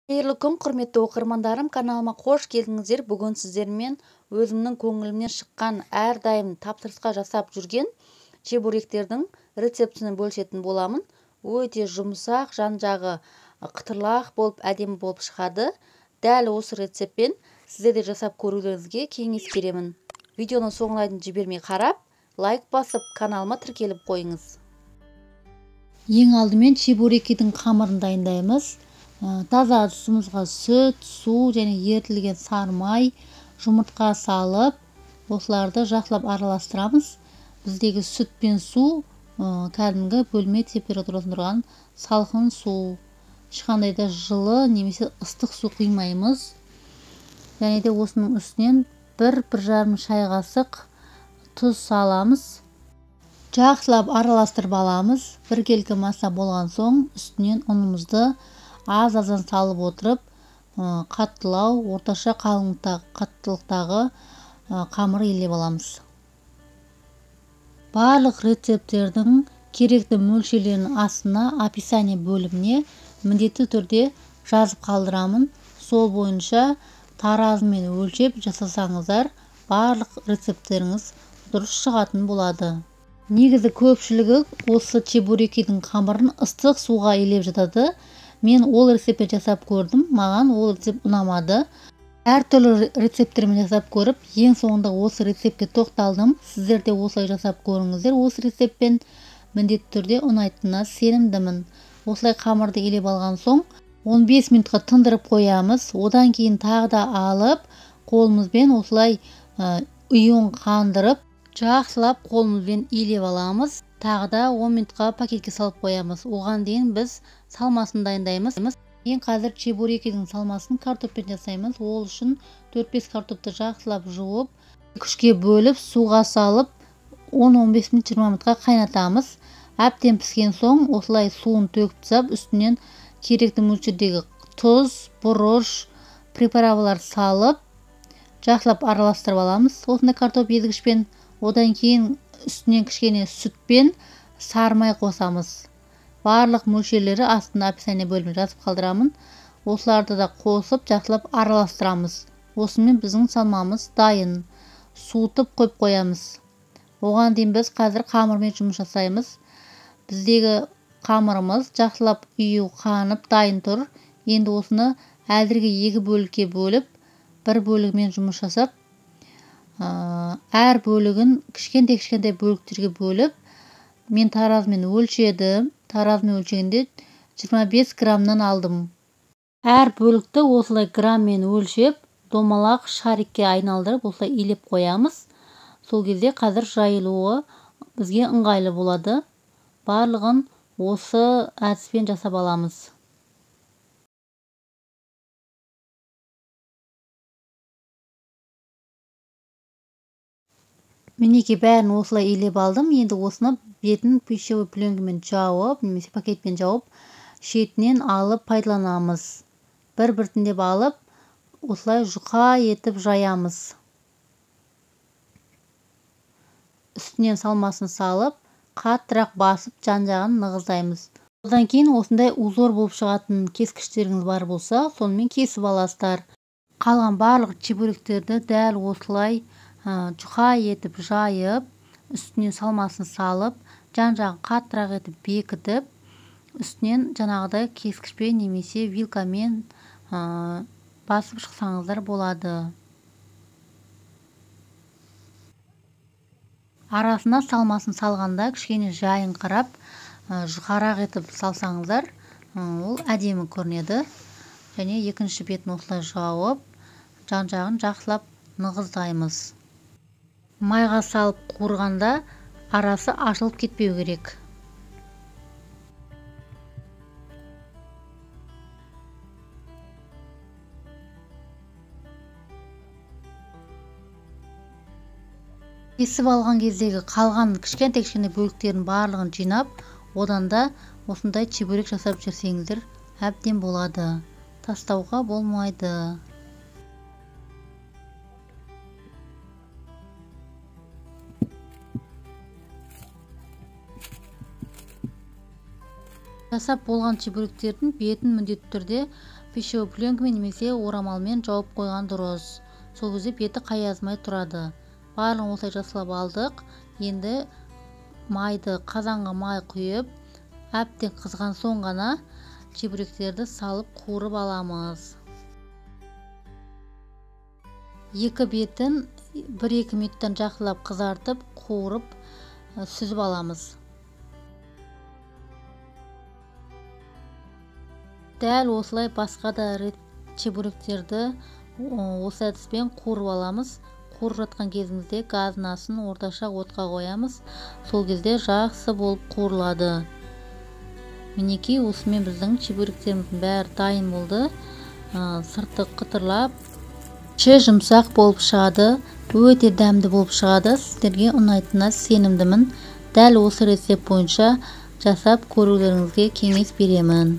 Қайырлы күн, құрметті оқырмандарым, каналыма қош келдіңіздер. Бүгін сіздермен өзімнің көңілімнен шыққан, әрдайым тапсырысқа жасап жүрген чебуректердің рецептісін бөлісетін боламын. Өте жұмсақ, жан-жағы қытырлақ болып, әдемі болып шығады. Дәл осы рецептпен сіздер де жасап көрулеріңізге кеңес беремін. Видеоны соңына дейін жібермей қарап, лайк басып, каналыма тіркеліп қойыңыз. Ең алдымен чебурекидің қамырын дайындаймыз. Таза ыдысымызға сүт, су және ерітілген сары май, жұмыртқа салып, осыларды жақсылап араластырамыз. Біздегі сүт пен су кәдімгі бөлме температурасында тұрған салқын су. Ешқандай да жылы немесе ыстық су құймаймыз. Және де осының үстінен бір жарым шай қасық тұз саламыз. Жақсылап араластырып аламыз. Біркелкі масса болған соң үстінен ұнымызды аз-аздан салып отырып, қаттылау, орташа қаттылықтағы қамыр илеп аламыз. Барлық рецепттердің керекті мөлшерлерін астына описание бөліміне міндетті түрде жазып қалдырамын. Сол бойынша таразымен өлшеп жасасаңыздар, барлық рецепттеріңіз дұрыс шығатын болады. Негізі көпшілігі осы чебурекидің қамырын ыстық суға илеп жатады. Мен ол рецептті жасап көрдім, маған ол рецепт ұнамады. Әртүрлі рецепттермен жасап көріп, ең соңында осы рецептке тоқталдым. Сіздер де осылай жасап көріңіздер. Осы рецептпен міндетті түрде ұнайтынына сенімдімін. Осылай қамырды илеп алған соң 15 минутқа тындырып қоямыз. Одан кейін тағы да алып, қолымызбен осылай ұйын қандырып, жақсылап қолымызбен илеп аламыз. Тағы да 10 минутқа пакетке салып қоямыз. Оған дейін біз салмасын дайындаймыз. Мен қазір чебурекидің салмасын картоппен жасаймыз. Ол үшін 4-5 картопты жақсылап жуып, күшке бөліп, суға салып, 10-15 минут, 20 минутқа қайнатамыз. Әбден піскен соң осылай суын төгіп тастап, үстінен керекті мөлшердегі тұз, бұрыш, приправалар салып, жақсылап араластырып аламыз. Осындай картоп езгішпен. Одан кейін үстінен кішкене сүтпен сары май қосамыз. Барлық мөлшерлері астына описание бөліміне жазып қалдырамын. Осыларды да қосып жақсылап араластырамыз. Осымен біздің салмамыз дайын. Суытып қойып қоямыз. Оған дейін біз қазір қамырмен жұмыс жасаймыз. Біздегі қамырымыз жақсылап ұю қанып дайын тұр. Енді осыны әзірге екі бөлікке бөліп, бір бөлігімен жұмыс жасап, әр бөлігін кішкентай-кішкентай бөліктерге бөліп, мен таразымен өлшедім. Таразымен өлшегенде 25 граммнан алдым. Әр бөлікті осылай грамммен өлшеп, домалақ шарикке айналдырып, осылай илеп қоямыз. Сол кезде қазір жайылуы бізге ыңғайлы болады. Барлығын осы әдіспен жасап аламыз. Мінекей бәрін осылай илеп алдым. Енді осыны бетін пищевой пленкамен жауып, немесе пакетпен жауып, шетінен алып пайдаланамыз. Бір-біртіндеп алып, осылай жұқа етіп жаямыз. Үстінен салмасын салып, қаттырақ басып, жан-жағын нығыздаймыз. Одан кейін осындай узор болып шығатын кескіштеріңіз бар болса, сонымен кесіп аласыздар. Қалған барлық чебуректерді дәл осылай жұқа етіп жайып, үстінен салмасын салып, жан-жағын қаттырақ етіп бекітіп, үстінен жаңағыдай кескішпен немесе вилкамен басып шықсаңыздар болады. Арасына салмасын салғанда кішкене жайын қарап, жұқарақ етіп салсаңыздар, ол әдемі көрінеді. Және екінші бетін осылай жауып, жан-жағын жақсылап нығыздаймыз. Майға салып қуырғанда арасы ашылып кетпеу керек. Кесіп алған кездегі қалған кішкентай-кішкентай бөліктердің барлығын жинап, одан да осындай чебурек жасап жүрсеңіздер әбден болады. Тастауға болмайды. Жасап болған чебуректердің бетін міндетті түрде Пищевой пленкамен немесе орамалмен жауып қойған дұрыс. Сол кезде беті қаязмай тұрады. Барлығын осылай жасалап алдық. Енді майды қазанға май құйып, әбден қызған соң ғана чебуректерді салып қуырып аламыз. Екі бетін 1-2 минуттан жақсылап қызартып, қуырып, сүзіп аламыз. Дәл осылай басқа да чебуректерді осы әдіспен қуырып аламыз. Қуырып жатқан кезімізде газдың астын орташа отқа қоямыз. Сол кезде жақсы болып қуырылады. Мінекей, осымен біздің чебуректеріміздің бәрі дайын болды. Сырты қытырлап, іші жұмсақ болып шығады, өте дәмді болып шығады. Сіздерге ұнайтынына сенімдімін. Дәл осы рецепт бойынша жасап көрулеріңізге кеңес беремін.